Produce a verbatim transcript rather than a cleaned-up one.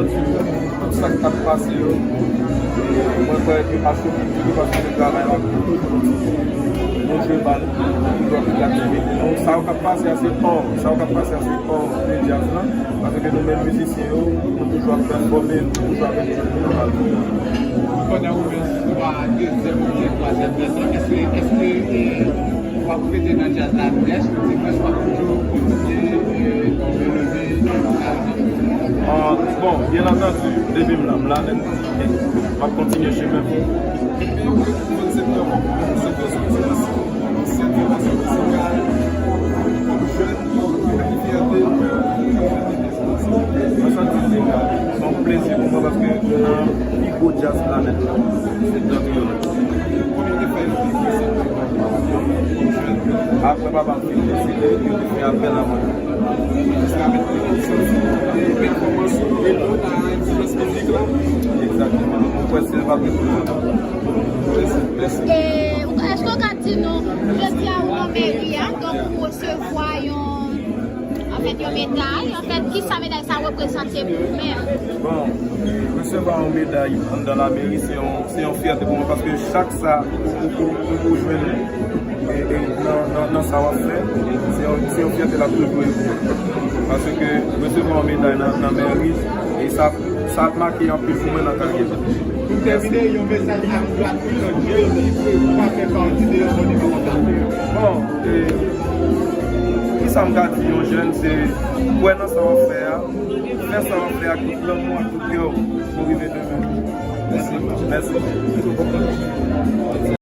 Tout sa k ap pase yo, mwen kwè ke pa choke m ditou paske nou travay la pou toujou kontinye. Nou jwe bal, nou toujou ap fè aktivite nou. Sa yo k ap pase a se hors, sa yo k ap pase a se hors de djaz lan, paske nou menm mizisyen yo, nou toujou ap pèfòme, nou toujou ap enjoy nou nan bal. Pandan ou menm, swa dezyèm oubyen twazyèm vèsyon, èske, èske, eh, w ap rete nan djaz la nèt, ou di mwen w ap toujou kontinye, eh, devlope djaz la? Ah, bon, byen antandi, depi m la, m la nèt, m ap kontinye chemen m. Epi, ou konn se pwòp, se pwòp, se pwòp, se pwòp, se pwòp, kòm jèn, ki fyète, Mwen santi se yon plezi pou mwen paske nan pi gwo djaz planèt la, se Dante Yonès. Apre papa m fin desede, yo te fè apèl a mwen. Egzakteman. Mwen kwè se l pa gen pou mwen. Mèsi. E, èske w ka di nou, jodi a ou nan meri a, donk ou resevwa yon, anfèt, yon meday. Anfèt, kisa meday sa reprezante pou ou menm? Bon, resevwa yon meday anndan lameri, se yon, se yon fyète pou mwen, paske chak sa ou, ou, ou, ou, ou jwenn, e, e, nan, nan, nan sa w ap fè, se yon, se yon fyète l ap toujou ye pou mwen. Paske resevwa yon meday nan, nan meri, e sa, sa ap make anpil pou mwen nan karyè m. Pou tèmine, yon mesaj ak gratitid, ki pou pa fè pati de yon bon nivo kontak. Bon, e, kisa m ka di yon jèn, se kwè nan sa w ap fè a, fè sa w ap fè ak tout lanmou, ak tout kè w, pou rive demen. Mèsi. Mèsi.